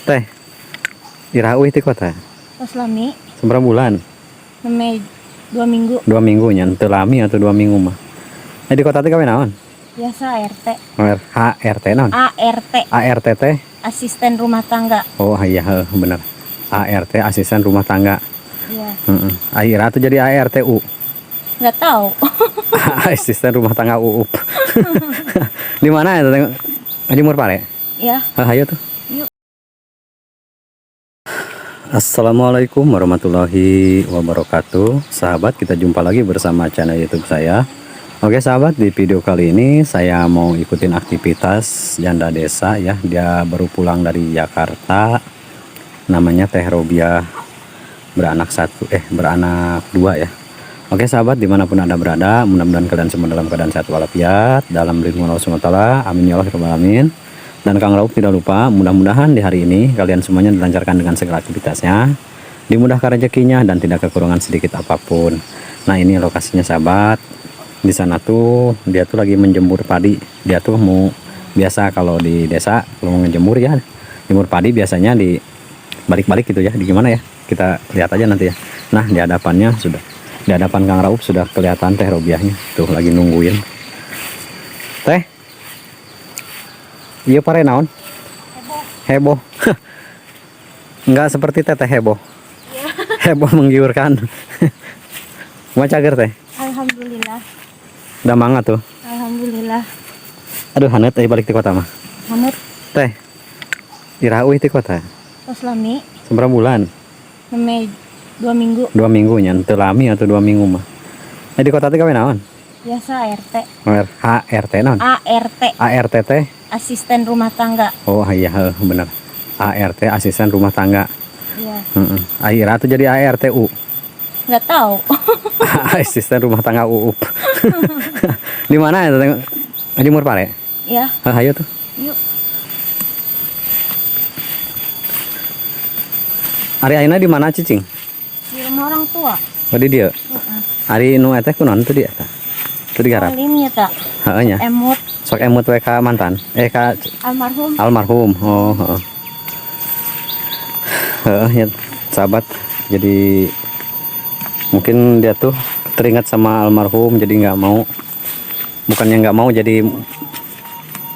Teh. Iraha uih ti kota? Tos lami. Sabaraha bulan? Nembe 2 minggu. 2 minggu nya, teu lami atuh 2 minggu mah. Di kota teh gawe naon? Biasa ART. HRT naon? ART. ART teh? Asisten rumah tangga. Oh iya heuh bener. ART asisten rumah tangga. Iya. Heeh. Akhirnya tuh jadi ARTU. Nggak tahu. Asisten rumah tangga UUP. Di mana ya teh? Jemur pare? Ya. Hayo tuh. Yuk. Assalamualaikum warahmatullahi wabarakatuh. Sahabat, kita jumpa lagi bersama channel YouTube saya. Oke sahabat, di video kali ini saya mau ikutin aktivitas janda desa ya. Dia baru pulang dari Jakarta. Namanya Teh Robiah, beranak satu, beranak dua ya. Oke sahabat, dimanapun anda berada, mudah-mudahan kalian semua dalam keadaan sehat walafiat, dalam lindungan Allah SWT. Amin ya Allah ya Rabbal Alamin. Dan Kang Rauf tidak lupa, mudah-mudahan di hari ini kalian semuanya dilancarkan dengan segala aktivitasnya, dimudahkan rezekinya dan tidak kekurangan sedikit apapun. Nah ini lokasinya sahabat. Di sana tuh dia tuh lagi menjemur padi. Dia tuh mau biasa kalau di desa kalau mau ngejemur ya, jemur padi biasanya di balik-balik gitu ya. Di gimana ya? Kita lihat aja nanti ya. Nah di hadapannya sudah, di hadapan Kang Rauf sudah kelihatan Teh Robiahnya tuh lagi nungguin. Teh, iya pare naon? Heboh. Heboh. Enggak seperti teteh heboh. Iya. Heboh menggiurkan. Mau cager teh? Alhamdulillah. Udah mangga tuh. Alhamdulillah. Aduh hanet balik di kota mah. Hanet. Teh. Iraha uih ti kota? Tos lami. Sabaraha bulan? Nembe 2 minggu. 2 minggu nya, teu lami atuh 2 minggu mah. Di kota teh gawe naon? Biasa ART. HRT naon? ART. ART teh? Asisten rumah tangga. Oh iya heuh bener. ART asisten rumah tangga. Iya. Heeh. Akhirnya tuh jadi ARTU. Nggak tahu. Asisten rumah tangga UUP. Di mana ya teh? Jemur pare? Ya. Hayo tuh. Yuk. Ari ayeuna di mana cicing? Di rumah orang tua. Oh di dieu. Heeh. Ari nu eteh kunaon tuh dia eta? Tuh digarap. Salimnya tak. Heeh nya. Emut. Sok emut we ka mantan. Ka almarhum. Almarhum. Oh, heeh. Heeh ya, sahabat. Jadi mungkin dia tuh teringat sama almarhum jadi nggak mau, bukannya nggak mau, jadi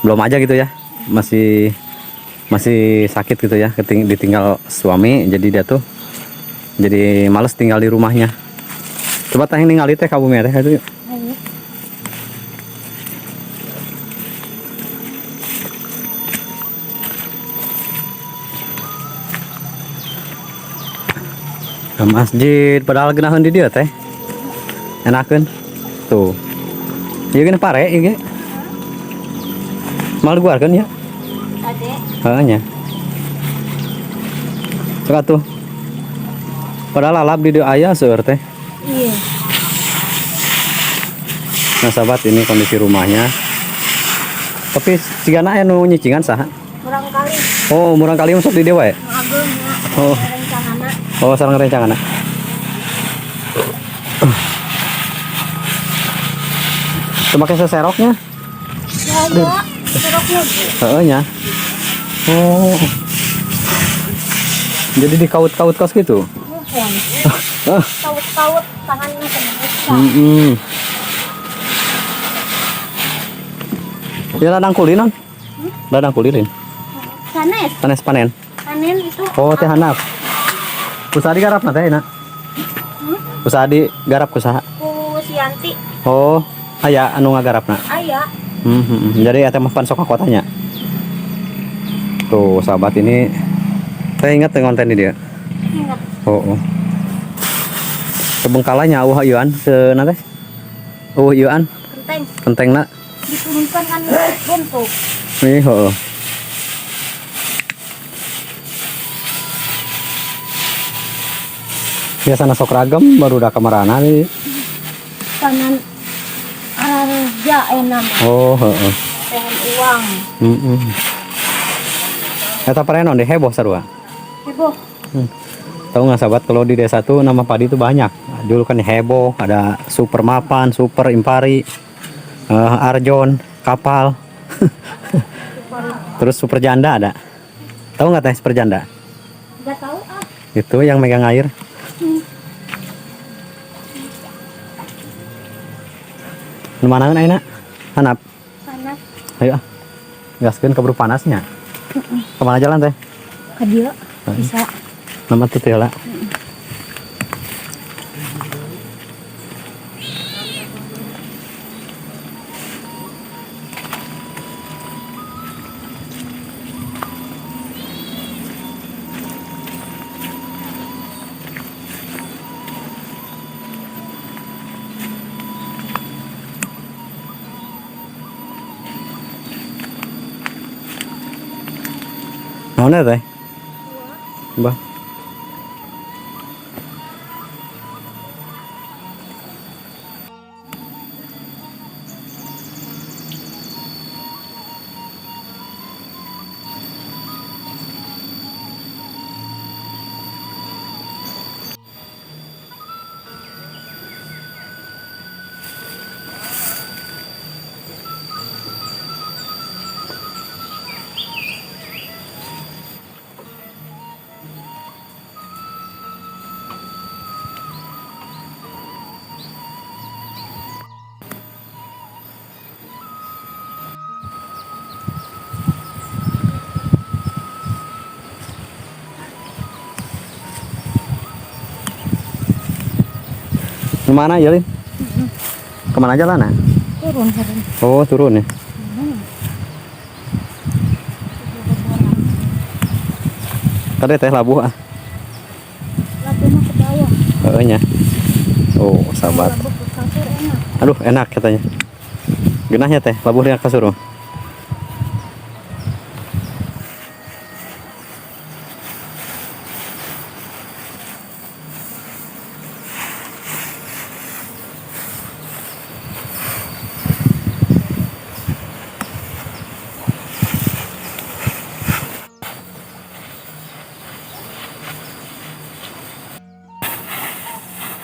belum aja gitu ya, masih sakit gitu ya, ditinggal suami, jadi dia tuh jadi males tinggal di rumahnya. Coba teh ningali teh ka bumi teh itu. Ayo. Ke masjid padahal geunaheun di dieu teh. Enakeun. Tuh. Ieu geuning pare ieu ge. Mal diguarkeun ya? Ade. Heeh nya. Coba tuh. Padahal lalap di dieu aya seueur teh. Iya. Nah sahabat, ini kondisi rumahnya. Tapi cigana aya nu nyicingan saha? Murang kali. Oh, murang kali masuk di dieu wae. Nu ageung nya. Oh. Rencanganna. Oh, sareng rencanganna. Teu make seseroknya. Ya, ya. Seroknya. Heeh nya. Oh. Jadi dikaut-kaut kos gitu. Nuhun. Kaut-kaut tangannya kena. Heeh. Ya ladang kuli non? Ladang kuli lin. Sanes. Sanes panen. Panen itu. Oh, teh handap. Usaha digarap na teh na. Usaha digarap kusaha? Ku Sianti. Oh, aya anu ngagarapna. Aya. Jadi eta mah pan sok ka kotanya. Tuh, sahabat ini saya ingat dengan konten ini dia. Ingat. Oh, oh. Tebengkalanya eueuh ieuan ke na teh? Eueuh ieuan. Kenteng. Kentengna. Diturunkan kan bentuk. Nih, heeh. Biasana sok ragam baru udah kamarana nih. Kanan harga enak. Oh, heeh. Pengen uang. Heeh. Eta parenon deh heboh sarua. Heboh. Tahu nggak sahabat, kalau di desa tuh nama padi itu banyak. Dulu kan heboh, ada super mapan, super impari, arjon, kapal. Terus super janda ada. Tahu nggak teh super janda? Nggak tahu ah. Itu yang megang air. Nu mana ayeuna? Hanap. Panas. Ayo ah. Gaskeun keburu panasnya. Kemana jalan teh? Ka dieu bisa. Nama tuh teh lah. Naon teh? Bah. Kemana ya, Lin? Kemana jalan ah? Turun turun. Oh, turun ya. Tadi teh labuh ah. Labuhnya ke bawah. Heeh nya. Oh, sahabat. Labuh ke kasur enak. Aduh, enak katanya. Genahnya teh, labuh di kasur mah.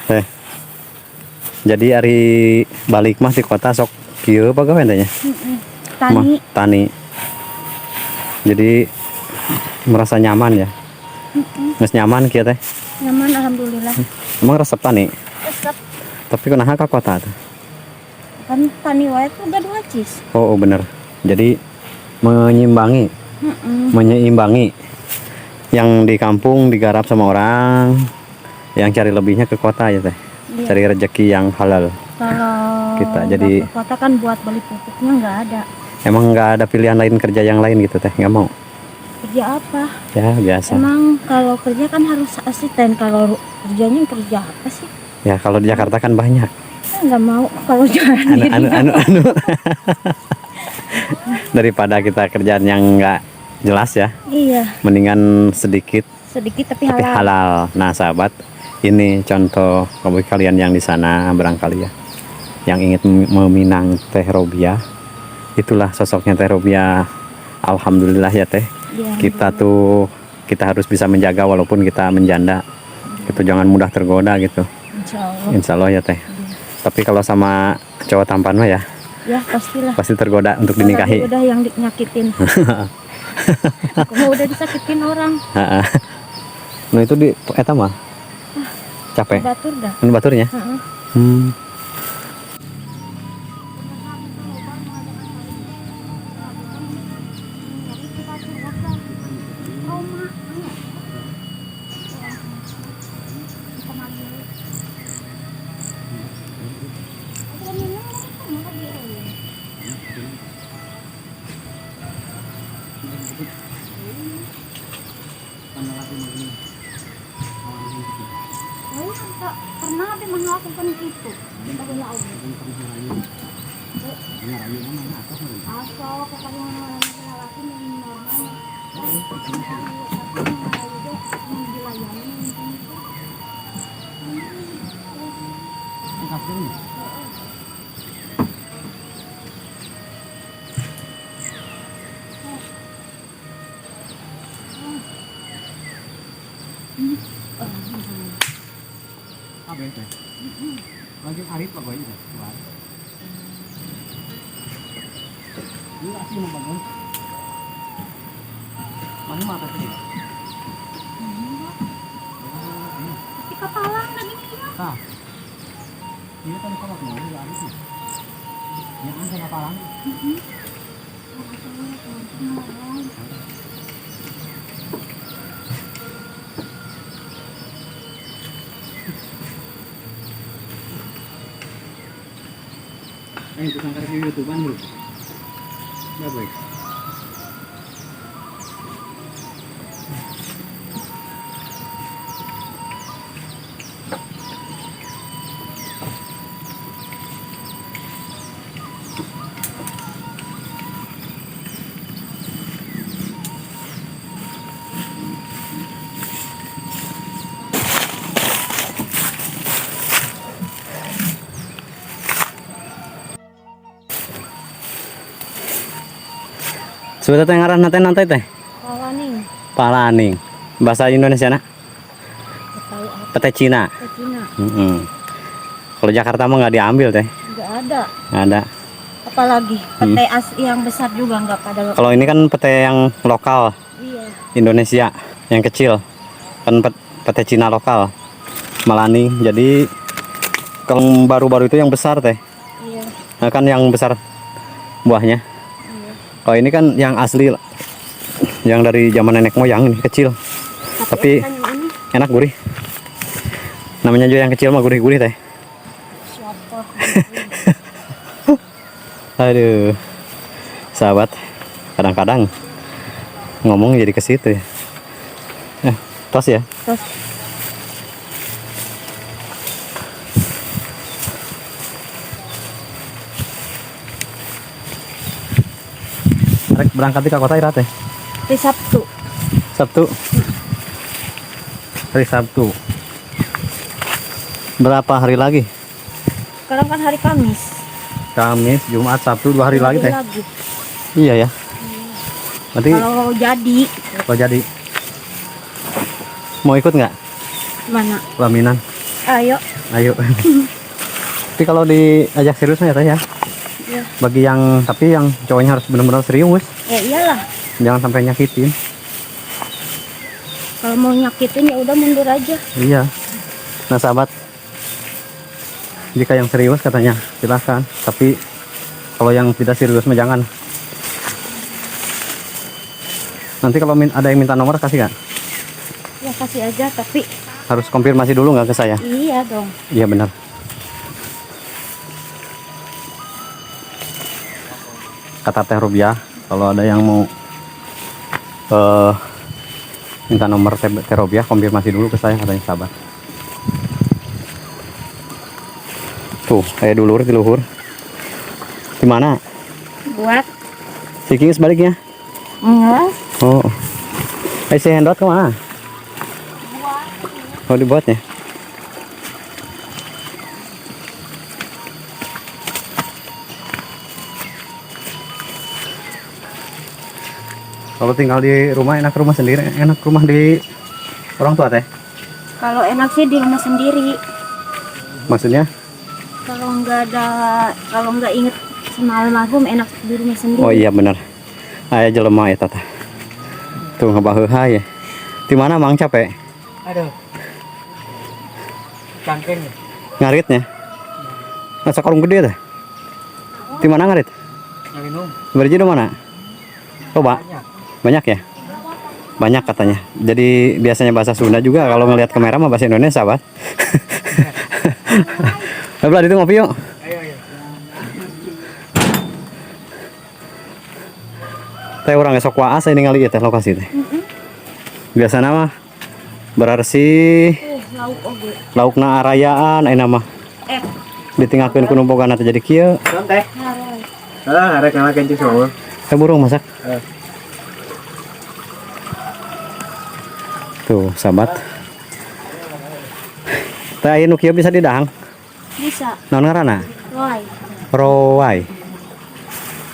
Teh. Jadi hari balik mah di kota sok kieu pagawean teh nya? Tani. Mah, tani. Jadi merasa nyaman ya. Geus nyaman kieu teh. Nyaman alhamdulillah. Emang resep tani. Resep. Tapi kunaha ka kota tuh? Kan tani wae tuh gaduh acis. Oh, oh bener. Jadi menyimbangi, menyeimbangi yang di kampung digarap sama orang, yang cari lebihnya ke kota ya teh. Iya. Cari rezeki yang halal. Kalau Kita nggak jadi- ke kota kan buat beli pupuknya nggak ada. Emang nggak ada pilihan lain kerja yang lain gitu teh? Nggak mau? Kerja apa? Ya biasa. Emang kalau kerja kan harus asisten. Kalau kerjanya kerja apa sih? Ya kalau di Jakarta kan banyak. Saya nggak mau kalau jualan Anu diri. anu anu anu. Daripada kita kerjaan yang nggak jelas ya, Iya, mendingan sedikit sedikit tapi tapi halal. halal. Nah sahabat, ini contoh bagi kalian yang di sana barangkali ya, yang ingin meminang Teh Robia, itulah sosoknya Teh Robia. Alhamdulillah ya Teh, Iya. kita tuh kita harus bisa menjaga walaupun kita menjanda, itu jangan mudah tergoda gitu. Insya Allah. Insya Allah ya Teh. Tapi kalau sama cowok tampan mah ya, Ya pastilah. pasti tergoda untuk Apalagi dinikahi. udah yang nyakitin. Aku mah udah disakitin orang. Nah itu di eta mah capek. Batur dah. Ini baturnya. Heeh. Pernah ada melakukan itu. Asal pokoknya orang laki normal. Lagi arif apa ini? Ini asli mau bangun. Mana mah tadi? Tapi kapalang lagi nih. Tah. Iya kan kalau mau ya ada sih. Yang ada kapalang. Tukang review YouTubean bro. Ya baik. Sebetulnya teh ngaran teh nanti teh Palaning. Palaning. Bahasa Indonesia na Nggak tahu apa pete Cina. ke Cina. Kalau Jakarta mah nggak diambil teh. Nggak ada. Nggak ada. Apalagi pete asli yang besar juga nggak pada. Kalau ini kan pete yang lokal Iya. Indonesia yang kecil. Kan pete Cina lokal. Malaning. Jadi kalau baru-baru itu yang besar teh. Iya. Nah, kan yang besar buahnya. Iya. Kalau ini kan yang asli yang dari zaman nenek moyang ini kecil. Tapi enakan yang ini enak gurih. Namanya juga yang kecil mah gurih-gurih teh. siapa? Aduh. Sahabat, kadang-kadang ngomong jadi ke situ ya. Tos ya. Terus Rek berangkat ke kota ira teh. di Sabtu. Sabtu. Hari Sabtu. Berapa hari lagi? Sekarang kan hari Kamis. Kamis, Jumat, Sabtu, 2 hari Dua lagi teh. lagi. Iya ya. Nanti Kalau jadi kalau jadi mau ikut nggak? mana? Pelaminan. Ayo. Ayo. Tapi kalau diajak serius mah ya teh ya. Iya. Bagi yang tapi yang cowoknya harus benar-benar serius. Ya iyalah. Jangan sampai nyakitin. Kalau mau nyakitin ya udah mundur aja. Iya. Nah sahabat, jika yang serius katanya silahkan. Tapi kalau yang tidak serius mah jangan. Nanti kalau ada yang minta nomor kasih nggak? Ya kasih aja tapi Harus konfirmasi dulu nggak ke saya? iya dong. Iya benar. Kata Teh Rubiah, kalau ada yang mau minta nomor Teh Rubiah, konfirmasi dulu ke saya katanya sahabat. Tuh, kayak dulur di luhur. Di mana? Buat Si King sebaliknya. enggak. Oh. Si Hendrot kemana? Oh, dibuatnya. Kalau tinggal di rumah enak rumah sendiri, enak rumah di orang tua teh. Kalau enak sih di rumah sendiri. Maksudnya? Kalau nggak ada, kalau nggak inget sama almarhum enak di rumah sendiri. Oh iya benar. Aya jelema eta tah. Tuh ngebaheuha ya. Di mana Mang capek? Aduh. Cangkeng. Ngaritnya. Masa karung gede teh. Di mana ngarit? Minum. Berarti di mana? Coba. Banyak. Banyak ya? Banyak katanya. Jadi biasanya bahasa Sunda juga kalau ngelihat kamera mah bahasa Indonesia, Pak. Belah itu ngopi yuk. Ayo, ayo. Teh urang esok waas ini ningali ieu teh lokasi teh. Biasana mah berarsi Lauk oge. Laukna arayaan ayeuna mah. Ditinggalkeun ku nu bogana teh jadi kieu. Don teh. Ah, arek ngalah kencing semua. Teh burung masak. Tuh, sahabat. Teh aya nu kieu bisa didahang. Bisa. Naon ngaranna? Roy. Rowai.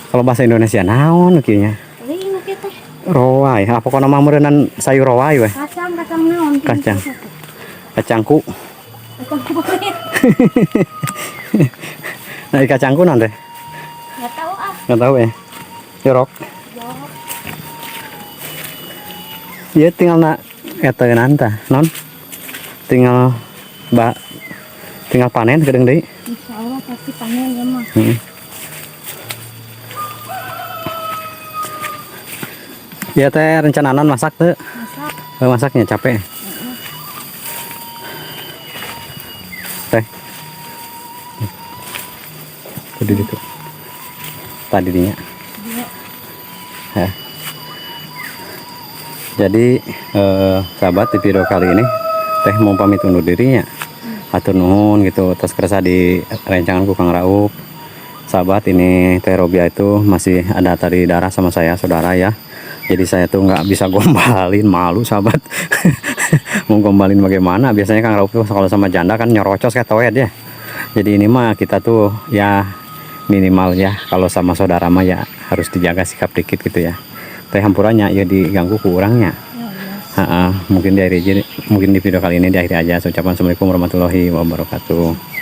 Kalau bahasa Indonesia naon kieu nya? Ini nu kieu teh. Rowai. Ah, pokokna mah meureunnan sayur rowai weh. Kacang, kacang naon? Kacang. Kacangku. Kacang kulit. Nah, kacangku nanti. Nggak tahu ah. Nggak tahu ya. Jorok. Jorok. Ya tinggal nak eta tah, non. Tinggal ba tinggal panen kedeung deui. Insya Allah pasti panen ya mah. Ya teh rencana non masak tuh. Masak. Oh, masaknya capek. Teh. Tadi itu. Tadi dinya. Dia. Ya. Jadi sahabat, di video kali ini teh mau pamit undur dirinya. Hatur nuhun gitu atas kerasa di rencangan ku Kang Raup. Sahabat, ini Teh Robia itu masih ada tali darah sama saya, saudara ya. Jadi saya tuh nggak bisa gombalin, malu sahabat. Mau gombalin bagaimana? Biasanya Kang Raup tuh kalau sama janda kan nyerocos kayak toet ya. Jadi ini mah kita tuh ya minimal ya kalau sama saudara mah ya harus dijaga sikap dikit gitu ya. Teh hampuranya ya diganggu ku urangnya. Ya, ya. Ha, mungkin di akhir aja, mungkin di video kali ini di akhir aja. Saya ucapkan assalamualaikum warahmatullahi wabarakatuh.